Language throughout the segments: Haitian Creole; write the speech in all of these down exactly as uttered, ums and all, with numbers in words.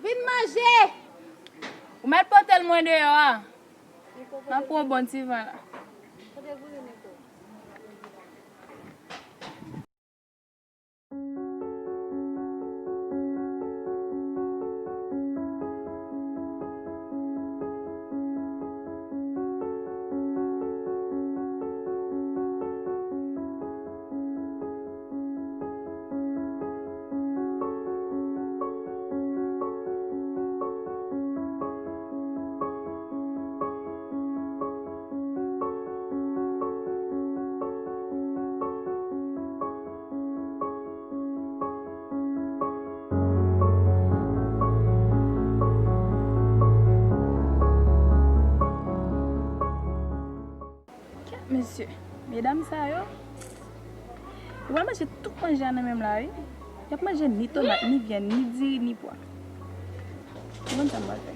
Vin manje! Ou mèt pote l mwen deyò a. M ap pran yon bon ti van la. Kèt mesye, medam sa yo, yo pral manje tout manje a nan menm la wi. Y ap manje ni tomat, ni vyann, ni diri, ni pwa. Ou konn sa m pral fè?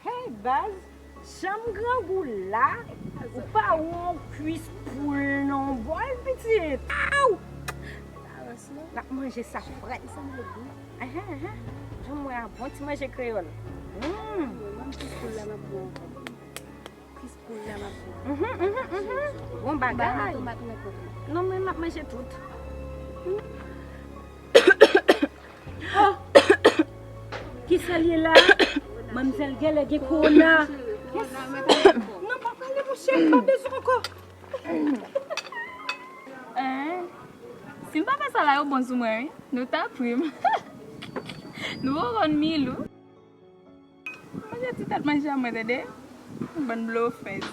Hey baz, janm grangou la, ou pa wè yon kwis poul nan yon bòl pitit. Aw! N ap manje sa frèt. Ahan, ahan. Janm wè a bon ti manje kreyòl. Mm. Kwis poul la m ap pran. Mhm, mhm, mhm. Bon bagay. Ba nan tomat mwen kote. Non, men m ap manje tout. Oh! Kisa l ye la? Manmzèl genlè gen kowona. Yes. Non, pa pale, monchè, m pa bezwen ankò. Hein? Si m pa fè sa la, yo bon sou mwen, wi. Nou ta pri m. Nou poko konn Milou. Manje ti tèt manje a mwen, tande? Bann blofèz.